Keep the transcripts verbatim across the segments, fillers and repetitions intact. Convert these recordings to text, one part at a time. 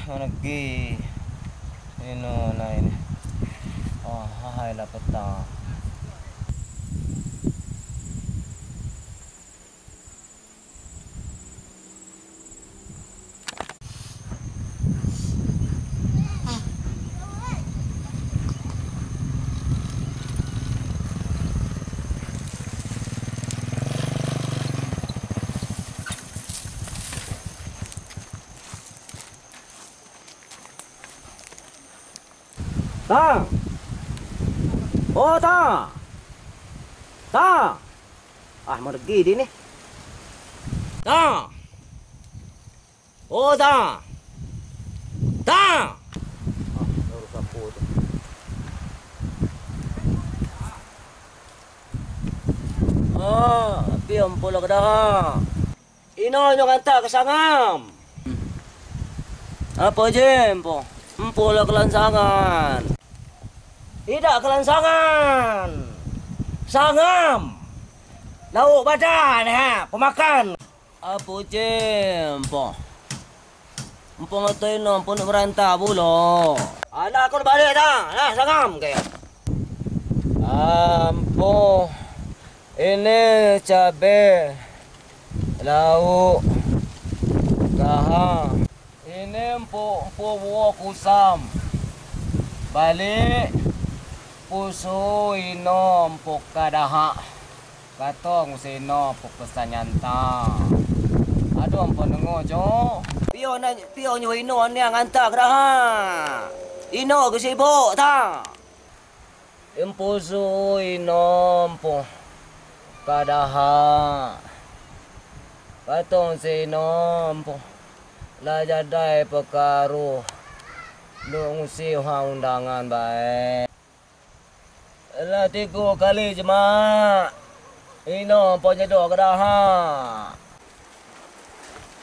Manegi. Ino nai ni. Oh, hai lah petang. Tang! Oh, Tang! Tang! Ah, margi di ni. Tang! Oh, Tang! Tang! Ah, baru sapo tu. Ah, tapi ampo lah ka dah. Ino nyo ngantak ka sangam. Apo je, ampo? Ampo lah ka lansangan. Idak ka lansangan. Sangam. Lauak badan, ha, pamakan. Apo je, ampo? Ampo ngato ino, ampo nak marantau pulo. Anak ko baliak dah, nah, sangam ke. Ampo, ini cabe, lauak, gaha. Ini ampo, ampo buah kusam. Baliak, pusu ino ampo ka dahak. Kato ngusino papesan nyanta. Aduh, ampo nengok, Cok. Pio na-, pio nyo ino niang anta ka dahak. Ino ka sibuk, ta. Empusu ino ampo ka dahak. Patong sino ampo lah jadai pakaruh. Duk ngusi uha undangan bae. Lah tigo kali jemak. Ino ampo nyedok ka dahak.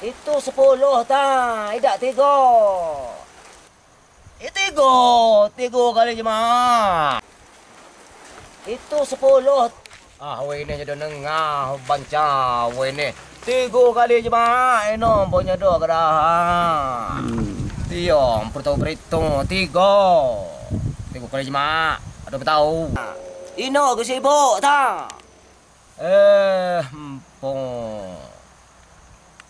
Itu sepuluh ta, idak tigo. Eh, tigo, tigo kali jemak. Itu sepuluh. Ah, weh, ini jadi nengah banca, weh, ini. Tigo kali jemak, ino ampo nyedok ka dahak. Hmm. Iyo, ampo tau berito, tigo. Tigo kali jemak, ado batau. Ino ka sibuk, ta. Eh, ampo.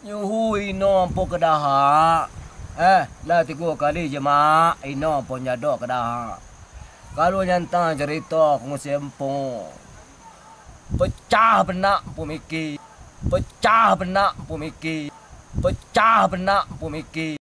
Nyuhu ino ampo ka dahak. Eh, lah tigo kali jemak, ino ampo nyadok ka dahak. Kalau nyantang carito kongsi ampo. Pecah benak ampo miki. Pecah benak ampo miki. Pecah benak ampo miki.